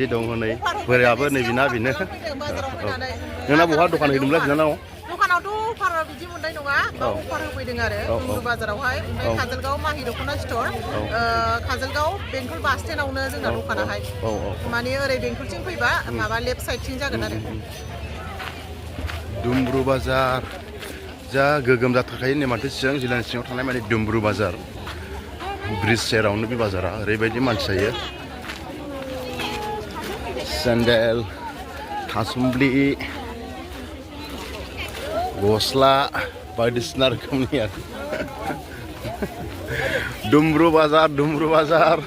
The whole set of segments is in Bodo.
जे दं हनै बोरायाबो नै बिना बेनो नोंना बहा दखान हैदोंमोनलाय बिनानाव दखानावथ' अफार बिदि मोननाय नङा अफार होफैदों आरो दुमब्रु बाजारावहाय ओमफ्राय काजलगाव माहि दखना स्ट'र काजलगाव बेंटल बास स्टेन्डआवनो जोंना दखानाहाय माने ओरै बेंटलथिं फैबा माबा लेफ्ट साइडथिं जागोन आरो दुमब्रु बाजार जा गोगोम जाथारखायो नै माथो चिरां जिल्लानि सिङाव थानाय माने दुमब्रु बाजार ब्रिज सेरावनो बे बाजारा ओरैबायदि मानसि जायो सेन्देल थासुमब्लि गस्ला बायदिसिना रोखोमनि आरो दुमब्रु बाजार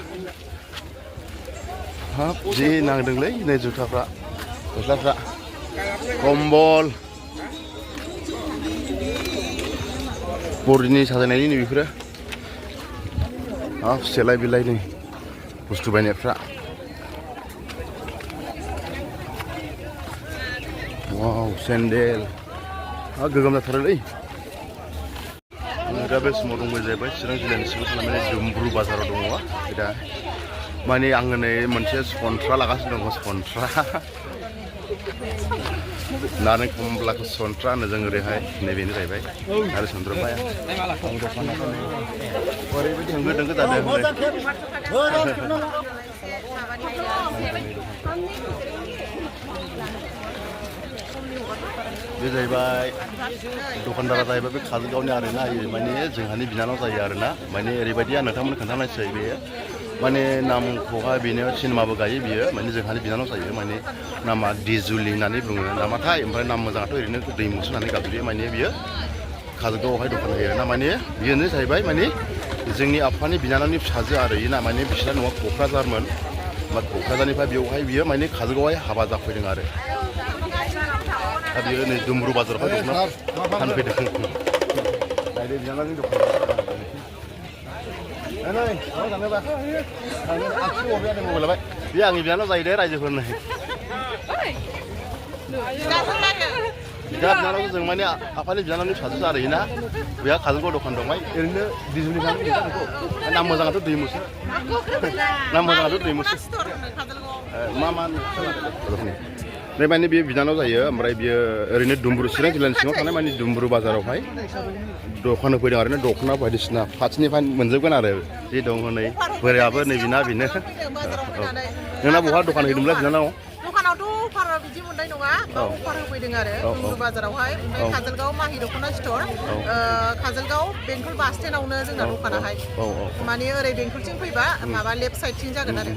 हाब जि नांदोंलै नै जुथाफ्रा गस्लाफ्रा कम्बल बर'नि साजायनायनि नै बेफोरो हाब सेलाय बिलाय नै बुस्थु बायनायफ्रा वाव सेन्देल गोगोम जाथारोलै दा बे समाव दंबाय जाहैबाय चिरां जिल्लानि सिङाव थानाय दुमब्रु बाजाराव दङ दा माने आङो नै मोनसे सन्थ्रा लागासिनो दङ सन्थ्रा नारें खमलाखौ सन्थ्रा होनो जों ओरैहाय नैबेनो जाहैबाय आरो सन्थ्रफाया ओरैबायदि होंगो दोंगो जादों बे जाहैबाय दखानदारा जाहैबाय बे काजलगावनि आरोना माने जोंहानि बिनानाव जायो आरोना माने ओरैबायदि आं नोंथांमोननो खोन्थानायसै बेयो माने नामखौहाय बेनो सिनेमाबो गायो बियो माने जोंहानि बिनानाव जायो माने नामा दिजुलि होननानै बुङो नामाथाय ओमफ्राय नाम मोजाङाथ' ओरैनो दैमुसु होननानै गाबज्रियो माने बियो काजलगावआवहाय दखान होयो आरोना माने बियोनो जाहैबाय माने जोंनि आफानि बिनानावनि फिसाजो आरो ना माने बिसोरना न'आ क'क्राझारमोन क'क्राझारनिफ्राय बेवहाय बियो माने काजलगावआवहाय हाबा जाफैदों आरो दा बियो नै दुमब्रु बाजारावहाय दख'ना फानफैदों बिनानावनि दखान बे आंनि बिनानाव जायो दे रायजोफोरनो बिदा बिनानाव जों माने आफानि बिनानावनि फिसाजो जाहैयोना बेहा काजलगाव दखान दंबाय ओरैनो दिजुलि नाम मोजाङाथ' दैमुसु मा ओमफ्राय माने बेयो बिनानाव जायो ओमफ्राय बियो ओरैनो दुमब्रु चिरां जिल्लानि सिङाव थानाय माने दुमब्रु बाजारावहाय दखान होफैदों आरो दख'ना बायदिसिना फार्स्टनिफ्राय मोनजोबगोन आरो जे दं हनै बोरायाबो नै बिना बेनो नोंना बहा दखान हैदोंमोनलाय बिनानाव दखानावथ' अफार बिदि मोननाय नङा अफार होफैदों आरो दुमब्रु बाजारावहाय ओमफ्राय काजलगाव माहि दखना स्ट'र काजलगाव बेंटल बास स्टेन्डआवनो जोंना दखानाहाय माने ओरै बेंटलथिं फैबा माबा लेफ्ट साइडथिं जागोन आरो